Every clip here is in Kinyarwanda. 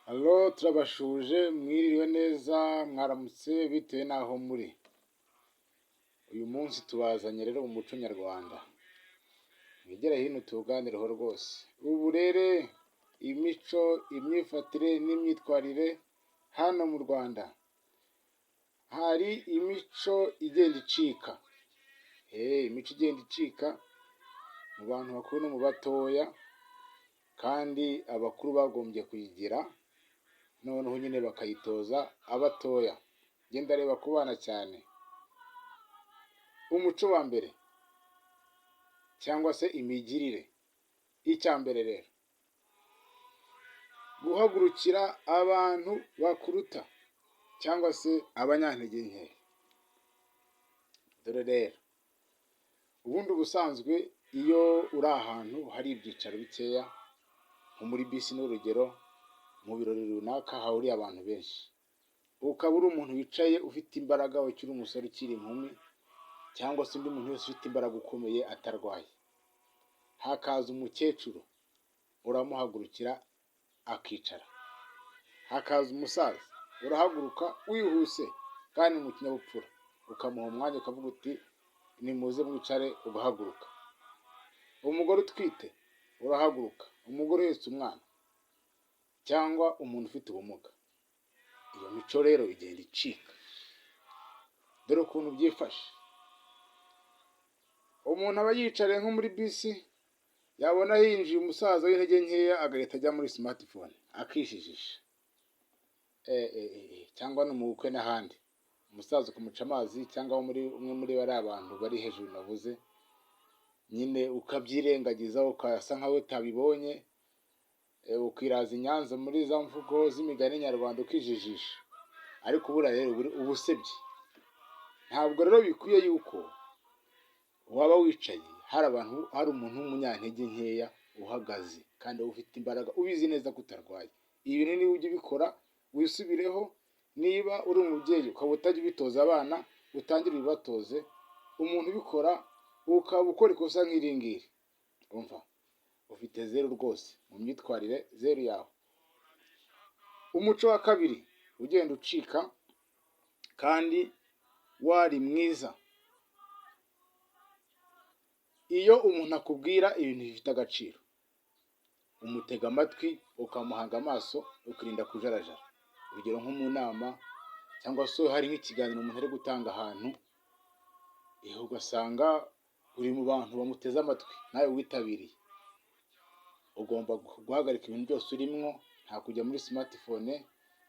Hello, turabasuhuje, mwiriwe neza, mwaramutse bitewe n'aho muri. Uyu munsi tubazanye rero mu muco nyarwanda. Mwigere hino tuwuganireho rwose. Uburere, imico, imyifatire n'imyitwarire hano mu Rwanda. Hari imico igenda icika. Imico igenda icika mu bantu bakuru no mu batoya, kandi abakuru bagombye kuyigira, noneho nyine bakayitoza abatoya. Njye ndareba ku bana cyane. Umuco wa mbere cyangwa se imigirire, icya mbere rero, guhagurukira abantu bakuruta cyangwa se abanyantege nkeya. Dore rero, ubundi ubusanzwe iyo uri ahantu hari ibyicaro bikeya, nko muri bisi ni urugero, mu birori runaka hahuriye abantu benshi, ukaba uri umuntu wicaye ufite imbaraga, ukiri umusore, ukiri inkumi, cyangwa se undi muntu wese ufite imbaraga ukomeye atarwaye, hakaza umukecuru, uramuhagurukira akicara, hakaza umusaza, urahaguruka wihuse kandi mu kinyabupfura, ukamuha umwanya, ukavuga uti: "Nimuze mwicare", ugahaguruka. Umugore utwite urahaguruka, umugore uhetse umwana cyangwa umuntu ufite ubumuga. Iyo mico rero igenda icika. Dore ukuntu byifashe: umuntu aba yicariye nko muri bisi, yabona hinjiye umusaza w'intege nkeya, agahita ajya muri smartphone akijijisha, cyangwa no mu bukwe n'ahandi, umusaza ukamuca amazi, cyangwa muri umwe muri bariya bantu bari hejuru navuze nyine, ukabyirengagiza, ukasa nkaho utabibonye, ukiraza i Nyanza muri za mvugo z'imigani nyarwanda, ukijijisha. Ariko ubura rero uba usebye. Ntabwo rero bikwiye yuko waba wicaye hari abantu, hari umuntu w'umunyantege nkeya uhagaze, kandi wowe ufite imbaraga, ubizi neza ko utarwaye. Ibi bintu niba ujya ubikora, wisubireho. Niba uri umubyeyi ukaba utajya ubitoza abana, utangire ubibatoze. Umuntu ubikora, ukaba ukora ikosa nk'iri ngiri, umva, ufite zeru rwose mu myitwarire, zeru yawe. Umuco wa kabiri ugenda ucika kandi wari mwiza: iyo umuntu akubwira ibintu bifite agaciro, umutega amatwi, ukamuhanga amaso, ukirinda kujarajara. Urugero, nko mu nama, cyangwa se hari nk'ikiganiro umuntu ari gutanga ahantu, ugasanga uri mu bantu bamuteze amatwi, nawe witabiriye, ugomba guhagarika ibintu byose urimwo. Nta kujya muri smartphone,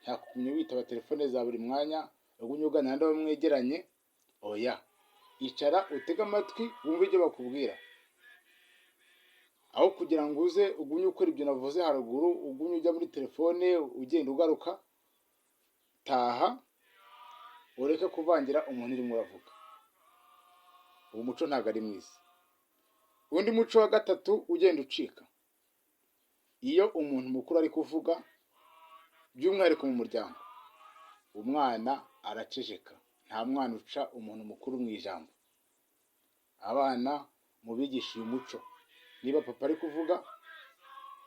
nta kugumya witaba telefone za buri mwanya, ugumye uganira n'abo mwegeranye. Oya, icara utege amatwi, wumve ibyo bakubwira, aho kugira ngo uze ugumye ukora ibyo navuze haruguru, ugumye ujya muri telefone, ugenda ugaruka. Taha, ureke kuvangira umuntu urimo uravuga. Uwo muco ntabwo ari mwiza. Undi muco wa gatatu ugenda ucika: iyo umuntu mukuru ari kuvuga, by'umwihariko mu muryango, umwana araceceka. Nta mwana uca umuntu mukuru mu ijambo. Abana mubigisha uyu muco. Niba papa ari kuvuga,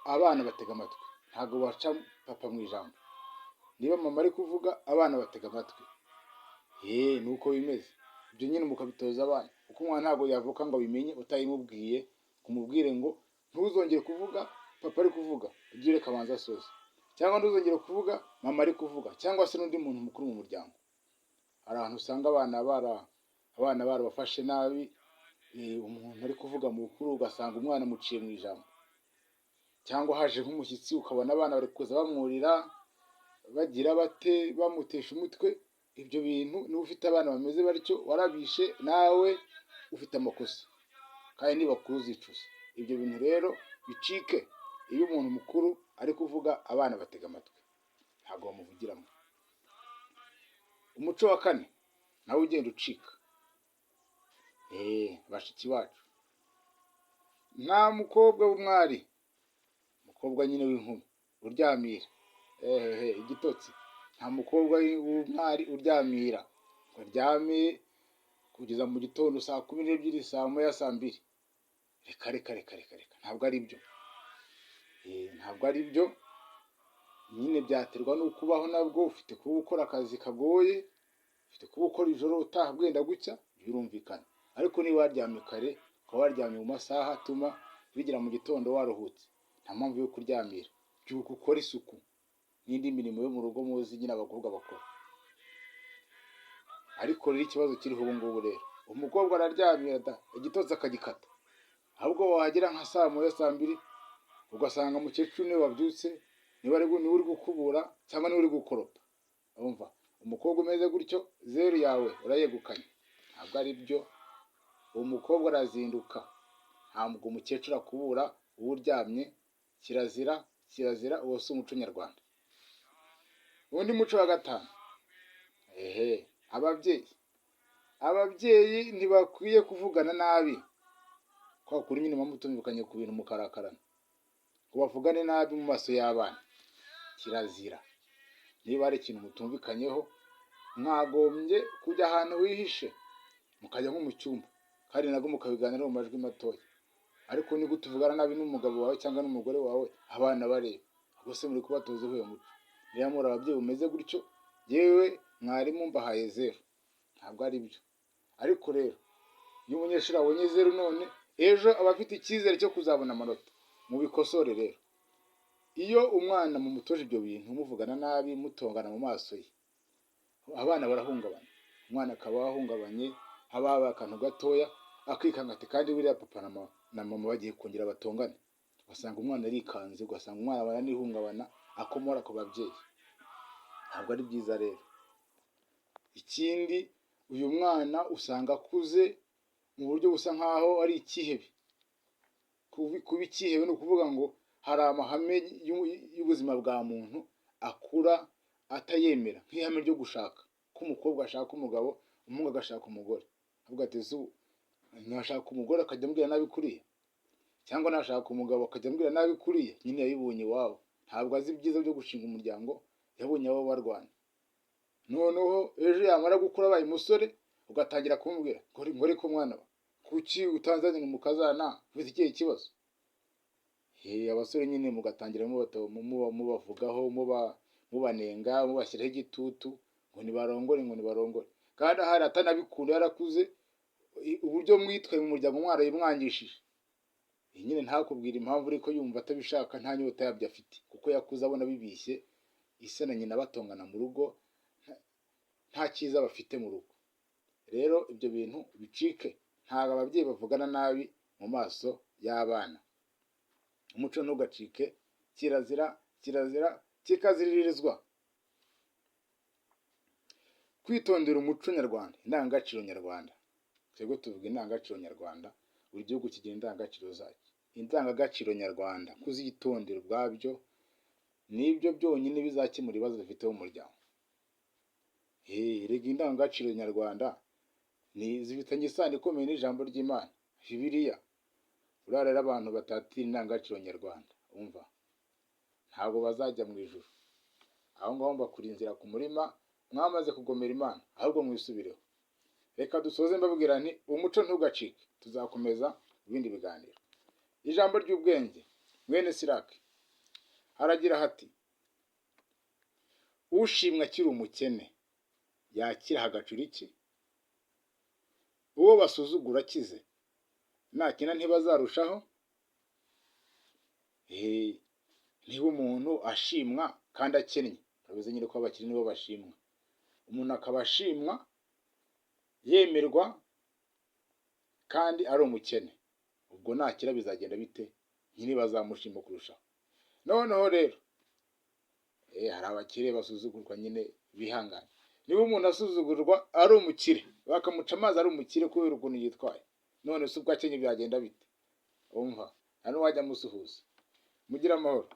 abana batega amatwi, ntabwo baca papa mu ijambo. Niba mama ari kuvuga, abana batega amatwi. Ni uko bimeze. Ibyo nyine mukabitoza abana, kuko umwana ntabwo yavuka ngo abimenye utayimubwiye. Kumubwire ngo: "Ntuzongere kuvuga papa ari kuvuga, ujye ureka abanza asoze", cyangwa "Ntuzongere kuvuga mama ari kuvuga", cyangwa se n'undi muntu mukuru mu muryango. Hari ahantu usanga abana barabafashe nabi, umuntu ari kuvuga mukuru, ugasanga umwana amuciye mu ijambo, cyangwa haje nk'umushyitsi, ukabona abana bari kuza bamwurira, bagira bate, bamutesha umutwe. Ibyo bintu, niba ufite abana bameze batyo, warabishe, nawe ufite amakosa, kandi nibakuru uzicuza. Ibyo bintu rero bicike. Iyo umuntu mukuru ari kuvuga, abana batega amatwi, ntabwo bamuvugiramo. Umuco wa kane nawe ugenda ucika, bashiki bacu, nta mukobwa w'umwari, umukobwa nyine w'inkumi uryamira, ehehe, igitotsi. Nta mukobwa w'umwari uryamira ngo aryame kugeza mu gitondo, saa 12, saa 1, saa 2. Reka, reka, reka, reka, reka, ntabwo ari byo. Ntabwo ari byo. Nyine byaterwa n'uko ubaho nabwo, ufite kuba ukora akazi kagoye, ufite kuba ukora ijoro utaha bwenda gucya, birumvikana. Ariko niba waryamye kare, ukaba waryamye mu masaha atuma bigera mu gitondo waruhutse, nta mpamvu yo kuryamira. Byuka ukore isuku n'indi mirimo yo mu rugo muzi nyine abakobwa bakora. Ariko rero ikibazo kiriho ubu ngubu rero, umukobwa araryamira da, igitotsi akagikata, ahubwo wahagera nka saa 1, saa 2, ugasanga umukecuru niwe wabyutse, niwe uri gukubura cyangwa niwe uri gukoropa. Urumva umukobwa umeze gutyo, zeru yawe urayegukanye. Ntabwo ari byo. Uwo mukobwa arazinduka, ntabwo umukecuru akubura uba uryamye. Kirazira, kirazira, uwo si umuco nyarwanda. Undi muco wa gatanu, ehe, ababyeyi ntibakwiye kuvugana nabi. Kwa kuri nyine muba mutumvikanye ku bintu mukarakarana, ngo bavugane nabi mu maso y'abana, kirazira. Niba hari ikintu mutumvikanyeho, mwagombye kujya ahantu wihishe, mukajya nko mu cyumba, kandi nabwo mukabiganiraho mu majwi matoya. Ariko ni gute uvugana nabi n'umugabo wawe cyangwa n'umugore wawe abana bareba? Ubwo se muri kubatoza uhuye muco? Niba muri ababyeyi bumeze gutyo, yewe mwarimu mbahaye zeru, ntabwo ari byo. Ariko rero iyo umunyeshuri abonye zeru none, ejo aba afite icyizere cyo kuzabona amanota. Mubikosore rero. Iyo umwana mumutoje ibyo bintu, muvugana nabi, mutongana mu maso ye, abana barahungabana. Umwana akaba ahungabanye, haba habaye akantu gatoya akikanga ati: "Kandi buriya papa na mama bagiye kongera batongane." Ugasanga umwana arikanze, ugasanga umwana baranihungabana akomora ku babyeyi. Ntabwo ari byiza rero. Ikindi, uyu mwana usanga akuze mu buryo busa nkaho ari ikihebe. Kuba ikihebe ni ukuvuga ngo hari amahame y'ubuzima bwa muntu akura atayemera, nk'ihame ryo gushaka ko umukobwa ashaka umugabo, umuhungu agashaka umugore. Avuga ati: "Ese ubu nashaka umugore akajya ambwira nabi kuriya, cyangwa nashaka umugabo akajya ambwira nabi kuriya?" Nyine yabibonye iwabo, ntabwo azi ibyiza byo gushinga umuryango, yabonye abo barwana. Noneho ejo yamara gukura abaye umusore, ugatangira kumubwira ngo: "Ariko mwana we, kuki utanzanira umukazana? Ufite ikihe kibazo?" Abasore nyine mugatangira mubavugaho, mubanenga, mubashyiraho igitutu ngo nibarongore, ngo nibarongore, kandi ahari atanabikunda, yarakuze. Uburyo mwitwaye mu muryango mwarabimwangishije. Nyine ntakubwire impamvu, ariko yumva atabishaka, nta nyota yabyo afite, kuko yakuze abona bibishye, ise na nyina batongana mu rugo, nta cyiza bafite mu rugo. Rero ibyo bintu bicike. Ntabwo ababyeyi bavugana nabi mu maso y'abana. Umuco ntugacike. Kirazira, kirazira, kikaziririzwa. Kwitondera umuco nyarwanda, indangagaciro nyarwanda. Twebwe tuvuga indangagaciro nyarwanda. Buri gihugu kigira indangagaciro zacyo. Indangagaciro nyarwanda kuzitondera ubwabyo nibyo byonyine bizakemura ibibazo dufite mu muryango. Erega indangagaciro nyarwanda ni zifitanye isano ikomeye n'ijambo ry'Imana, Bibiliya. Buriya rero abantu batatira indangagaciro nyarwanda, umva, ntabwo bazajya mu ijuru. Aho ngaho mbakura inzira ku murima, mwamaze kugomera Imana, ahubwo mwisubireho. Reka dusoze mbabwira nti: umuco ntugacike. Tuzakomeza ibindi biganiro. Ijambo ry'ubwenge, mwene Siraki, haragira hati: "Ushimwa akiri umukene yakira hagacura iki? Uwo basuzugura akize nakina ntibazarushaho?" Niba umuntu ashimwa kandi akennye, urabizi nyine ko abakire nibo bashimwa, umuntu akaba ashimwa, yemerwa kandi ari umukene, ubwo nakira bizagenda bite? Nyine bazamushima kurushaho. Noneho rero hari abakire basuzugurwa nyine, bihangane. Niba umuntu asuzugurwa ari umukire, bakamuca amazi ari umukire kubera ukuntu yitwaye, none se ubwo akennye byagenda bite? Umva, nta n'uwajya amusuhuza. Mugire amahoro.